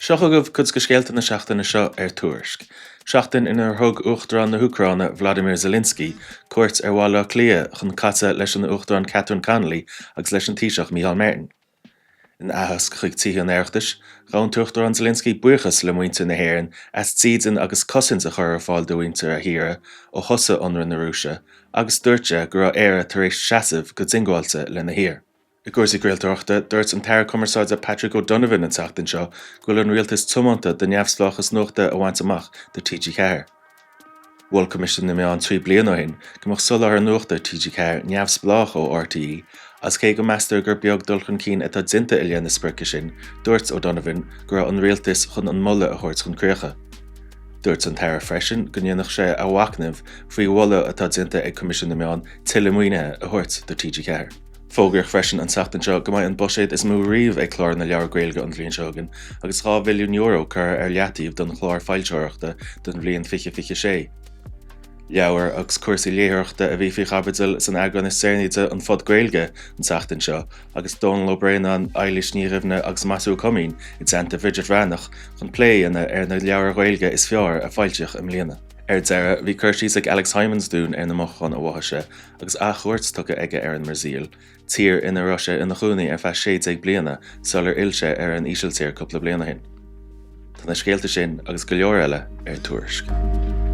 Seo chugaibh cuid de scéalta na seachtaine seo ar Tuairisc. Seachtain inar thug Uachtarán na hÚcráine, Vladimir Zelensky, cuairt ar Bhaile Átha Cliath chun casadh leis an Uachtarán Catherine Connolly agus leis an Taoiseach Micheál Martin. In aitheasc chuig Tithe an Oireachtais, ghabh an tUachtarán Zelensky buíochas le muintir na hÉireann as dídean agus cosaint a chur ar fáil do mhuintir a thíre ó thosaigh ionradh na Rúise agus dúirt sé go raibh Éire tar éis seasamh go diongbháilte lena thír. I gcúrsaí craoltóireachta, dúirt an tAire Cumarsáide Patrick O'Donovan an tseachtain seo go bhfuil an rialtas tiomanta do neamhspleáchas nuachta a bhaint amach do TG4. Mhol Coimisiún na Meán 3 bliana ó shin go mbeadh soláthar nuachta TG4 neamhspleách ó RTÉ agus cé go meastar gur beag dul chun cinn atá déanta i leith na sprice sin, dúirt O'Donovan go raibh an rialtas chun an moladh a thabhairt chun críocha. Dúirt an tAire freisin go ndéanfadh sé a mhachnamh faoi mholadh atá déanta ag Coimisiún na Meán tuilleadh maoinithe a thabhairt do TG4. Fógraíodh freisin an tseachtain seo go mbeidh an buiséad is mó riamh ag clár na leabhar Gaeilge an bhliain seo chugainn agus €2 mhilliún curtha ar leataobh don chlár foilsitheoireachta don bhliain 2026. Leabhair agus cúrsaí léitheoireachta a bhí faoi chaibidil san eagrán is deireanaí de An Pod Gaeilge an tseachtain seo agus Dónal Ó Braonáin, Eilís Ní Dhuibhne agus Maitiú Ó Coimín i dteannta Bhridget Bhreathnach chun plé a dhéanamh ar na leabhair Ghaeilge is fearr a foilsíodh i mbliana. Ar deireadh, bhí cur síos ag Alex Hijmans dúinn ar na mothúcháin a mhothaigh sé agus athchuairt tugtha aige ar an mBrasaíl, tír ina raibh sé ina chónaí ar feadh 16 bliana sular fhill sé ar an Ísiltír cúpla bliain ó shin. Tá na scéalta sin agus go leor eile ar Tuairisc.